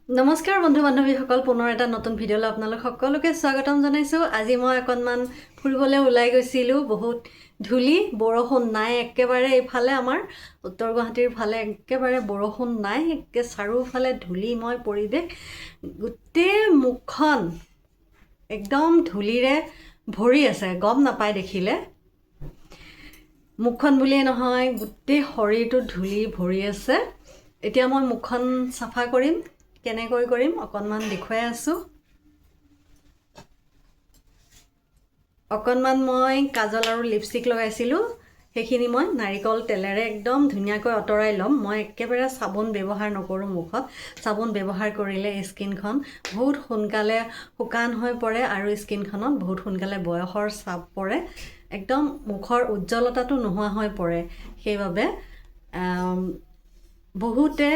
নমস্কাৰ বন্ধু বান্ধৱীসকল, পুনৰ এটা নতুন ভিডিঅ'লৈ আপোনালোক সকলোকে স্বাগতম জনাইছোঁ। আজি মই অকণমান ফুৰিবলৈ ওলাই গৈছিলোঁ। বহুত ধূলি, বৰষুণ নাই একেবাৰে। এইফালে আমাৰ উত্তৰ গুৱাহাটীৰ ফালে একেবাৰে বৰষুণ নাই, একে চাৰিওফালে ধূলিময় পৰিৱেশ। গোটেই মুখখন একদম ধূলিৰে ভৰি আছে, গম নাপায় দেখিলে। মুখখন বুলিয়ে নহয়, গোটেই শৰীৰটো ধূলি ভৰি আছে। এতিয়া মই মুখখন চাফা কৰিম, কেনেকৈ কৰিম অকণমান দেখুৱাই আছোঁ। অকণমান মই কাজল আৰু লিপষ্টিক লগাইছিলোঁ, সেইখিনি মই নাৰিকল তেলেৰে একদম ধুনীয়াকৈ আঁতৰাই ল'ম। মই একেবাৰে চাবোন ব্যৱহাৰ নকৰোঁ মুখত। চাবোন ব্যৱহাৰ কৰিলে স্কিনখন বহুত সোনকালে শুকান হৈ পৰে আৰু স্কিনখনত বহুত সোনকালে বয়সৰ চাপ পৰে, একদম মুখৰ উজ্জ্বলতাটো নোহোৱা হৈ পৰে। সেইবাবে বহুতে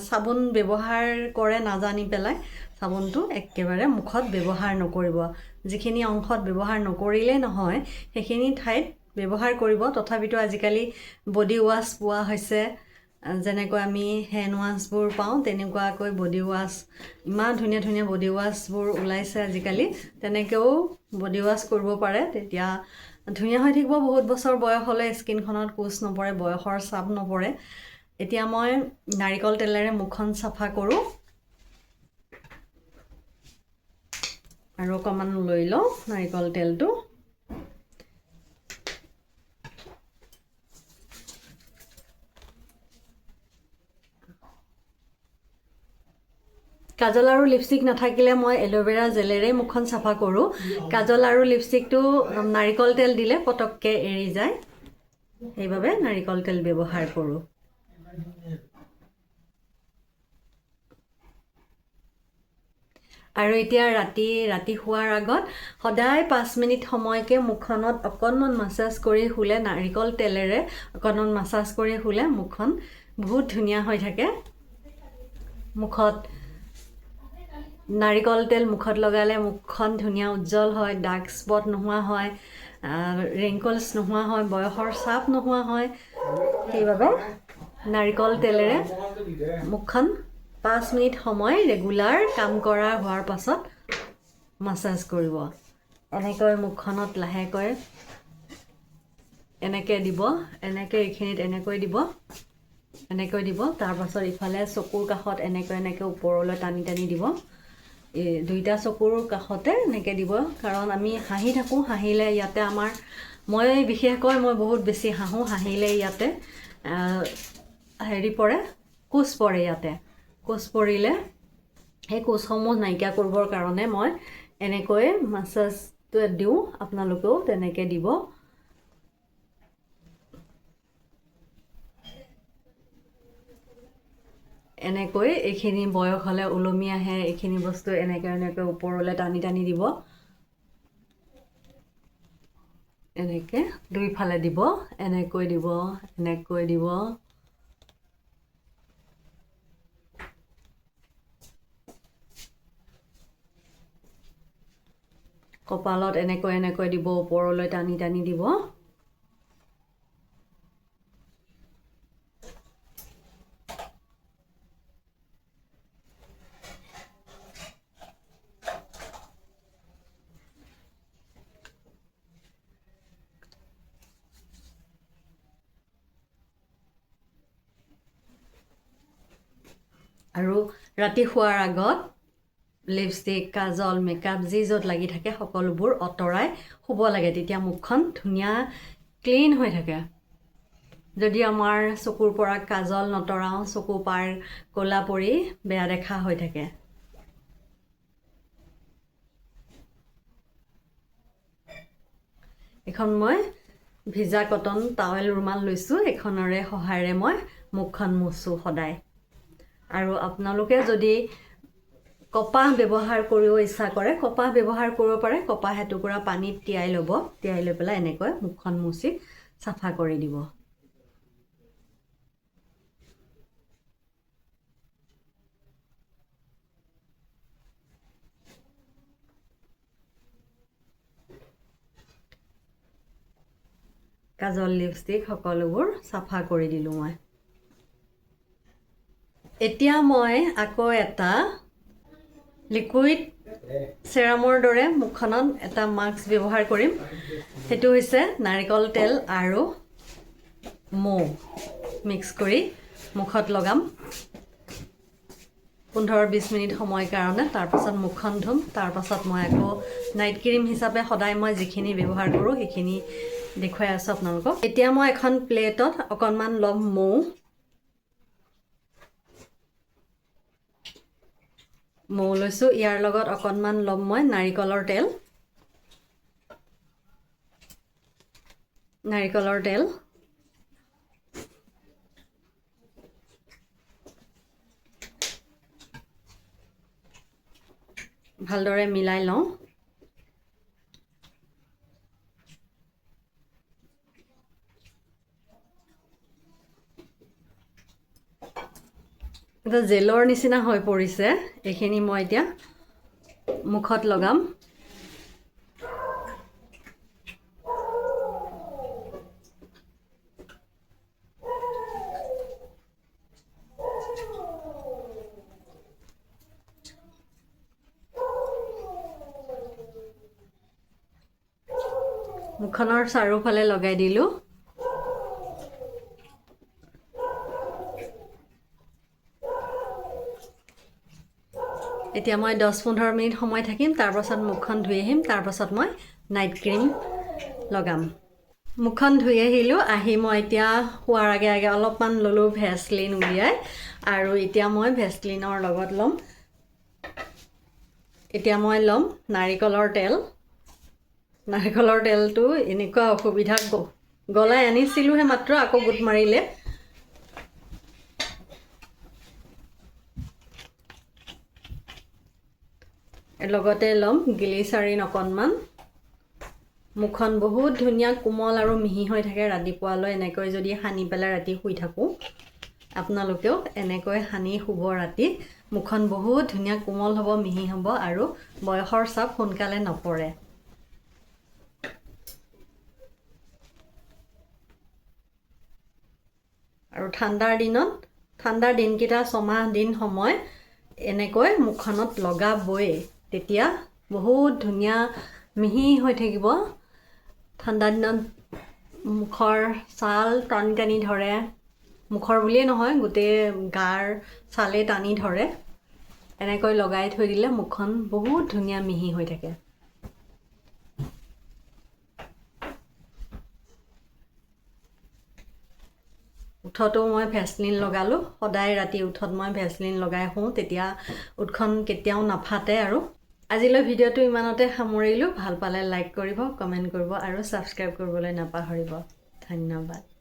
চাবোন ব্যৱহাৰ কৰে নাজানি পেলাই। চাবোনটো একেবাৰে মুখত ব্যৱহাৰ নকৰিব। যিখিনি অংশত ব্যৱহাৰ নকৰিলেই নহয়, সেইখিনি ঠাইত ব্যৱহাৰ কৰিব। তথাপিতো আজিকালি বডি ৱাছ পোৱা হৈছে, যেনেকৈ আমি হেণ্ড ৱাছবোৰ পাওঁ তেনেকুৱাকৈ বডি ৱাছ, ইমান ধুনীয়া ধুনীয়া বডি ৱাছবোৰ ওলাইছে আজিকালি। তেনেকৈও বডি ৱাছ কৰিব পাৰে, তেতিয়া ধুনীয়া হৈ থাকিব। বহুত বছৰ বয়স হ'লে স্কিনখনত কোচ নপৰে, বয়সৰ চাপ নপৰে। এতিয়া মই নাৰিকল তেলেৰে মুখখন চাফা কৰোঁ আৰু অকণমান লৈ লওঁ নাৰিকল তেলটো। কাজল আৰু লিপষ্টিক নাথাকিলে মই এল'ভেৰা জেলেৰে মুখখন চাফা কৰোঁ। কাজল আৰু লিপষ্টিকটো নাৰিকল তেল দিলে পটককৈ এৰি যায়, সেইবাবে নাৰিকল তেল ব্যৱহাৰ কৰোঁ। আৰু এতিয়া ৰাতি ৰাতি শোৱাৰ আগত সদায় 5 মিনিট সময়কে মুখখনত অকণমান মাছাজ কৰি শুলে, নাৰিকল তেলেৰে অকণমান মাছাজ কৰি শুলে মুখখন বহুত ধুনীয়া হৈ থাকে। মুখত নাৰিকল তেল মুখত লগালে মুখখন ধুনীয়া উজ্জ্বল হয়, ডাৰ্ক স্পট নোহোৱা হয়, ৰিংকলছ নোহোৱা হয়, বয়সৰ চাপ নোহোৱা হয়। সেইবাবে নাৰিকল তেলেৰে মুখখন 5 মিনিট সময় ৰেগুলাৰ কাম কৰা হোৱাৰ পাছত মাছাজ কৰিব। এনেকৈ মুখখনত লাহেকৈ এনেকৈ দিব, এনেকৈ এইখিনিত এনেকৈ দিব, এনেকৈ দিব। তাৰপাছত ইফালে চকুৰ কাষত এনেকৈ এনেকৈ ওপৰলৈ টানি টানি দিব। এই দুইটা চকুৰ কাষতে এনেকৈ দিব, কাৰণ আমি হাঁহি থাকোঁ। হাঁহিলে ইয়াতে আমাৰ, মই বিশেষকৈ মই বহুত বেছি হাঁহোঁ, হাঁহিলে ইয়াতে হেৰি পৰে, কোচ পৰে। ইয়াতে কোচ পৰিলে সেই কোচসমূহ নাইকিয়া কৰিবৰ কাৰণে মই এনেকৈ মাছাজটো দিওঁ, আপোনালোকেও তেনেকৈ দিব। এনেকৈ এইখিনি বয়স হ'লে ওলমি আহে, এইখিনি বস্তু এনেকৈ এনেকৈ ওপৰলৈ টানি টানি দিব, এনেকৈ দুইফালে দিব, এনেকৈ দিব, এনেকৈ দিব। কপালত এনেকৈ এনেকৈ দিব, ওপৰলৈ টানি টানি দিব। আৰু ৰাতি শোৱাৰ আগত লিপষ্টিক, কাজল, মেকআপ যি য'ত লাগি থাকে সকলোবোৰ আঁতৰাই শুব লাগে, তেতিয়া মুখখন ধুনীয়া ক্লিন হৈ থাকে। যদি আমাৰ চকুৰ পৰা কাজল নতৰাওঁ, চকু পাৰ ক'লা পৰি বেয়া দেখা হৈ থাকে। এইখন মই ভিজা কটন টাৱেল ৰুমাল লৈছোঁ, এইখনৰে সহায়েৰে মই মুখখন মোচোঁ সদায়। আৰু আপোনালোকে যদি কপাহ ব্যৱহাৰ কৰিব ইচ্ছা কৰে, কপাহ ব্যৱহাৰ কৰিব পাৰে। কপাহ এটুকুৰা পানীত তিয়াই ল'ব, তিয়াই লৈ পেলাই এনেকৈ মুখখন মুচি চাফা কৰি দিব। কাজল, লিপষ্টিক সকলোবোৰ চাফা কৰি দিলোঁ মই। এতিয়া মই আকৌ এটা লিকুইড চেৰামৰ দৰে মুখখনত এটা মাস্ক ব্যৱহাৰ কৰিম। সেইটো হৈছে নাৰিকল তেল আৰু মৌ মিক্স কৰি মুখত লগাম 15-20 মিনিট সময় কাৰণে। তাৰপাছত মুখখন ধুম। তাৰপাছত মই আকৌ নাইট ক্ৰীম হিচাপে সদায় মই যিখিনি ব্যৱহাৰ কৰোঁ সেইখিনি দেখুৱাই আছোঁ আপোনালোকক। এতিয়া মই এখন প্লেটত অকণমান ল'ম মৌ। মৌ লৈছোঁ, ইয়াৰ লগত অকণমান ল'ম মই নাৰিকলৰ তেল। নাৰিকলৰ তেল ভালদৰে মিলাই লওঁ। এটা জেলৰ নিচিনা হৈ পৰিছে। এইখিনি মই এতিয়া মুখত লগাম। মুখখনৰ চাৰিওফালে লগাই দিলোঁ। এতিয়া মই 10-15 মিনিট সময় থাকিম, তাৰপাছত মুখখন ধুই আহিম। তাৰপাছত মই নাইট ক্ৰীম লগাম। মুখখন ধুই আহিলোঁ। আহি মই এতিয়া শোৱাৰ আগে আগে অলপমান ল'লোঁ ভেচলিন উলিয়াই, আৰু এতিয়া মই ভেচলিনৰ লগত ল'ম, এতিয়া মই ল'ম নাৰিকলৰ তেল। নাৰিকলৰ তেলটো এনেকুৱা অসুবিধা, গলাই আনিছিলোঁহে মাত্ৰ, আকৌ গোট মাৰিলে। লগতে ল'ম গ্লিচাৰিন অকণমান। মুখখন বহুত ধুনীয়া কোমল আৰু মিহি হৈ থাকে ৰাতিপুৱালৈ এনেকৈ যদি সানি পেলাই ৰাতি শুই থাকোঁ। আপোনালোকেও এনেকৈ সানি শুব ৰাতি, মুখখন বহুত ধুনীয়া কোমল হ'ব, মিহি হ'ব আৰু বয়সৰ চাপ সোনকালে নপৰে। আৰু ঠাণ্ডাৰ দিনত, ঠাণ্ডাৰ দিনকেইটা ছমাহ দিন সময় এনেকৈ মুখখনত লগাবই, তেতিয়া বহুত ধুনীয়া মিহি হৈ থাকিব। ঠাণ্ডা দিনত মুখৰ ছাল টানি টানি ধৰে, মুখৰ বুলিয়ে নহয় গোটেই গাৰ ছালে টানি ধৰে। এনেকৈ লগাই থৈ দিলে মুখখন বহুত ধুনীয়া মিহি হৈ থাকে। ওঠতো মই ভেচলিন লগালোঁ। সদায় ৰাতি ওঠত মই ভেচলিন লগাই শুওঁ, তেতিয়া ওঠখন কেতিয়াও নাফাটে। আৰু আজিলৈ ভিডিঅ'টো ইমানতে সামৰিলোঁ। ভাল পালে লাইক কৰিব, কমেণ্ট কৰিব আৰু ছাবস্ক্ৰাইব কৰিবলৈ নাপাহৰিব। ধন্যবাদ।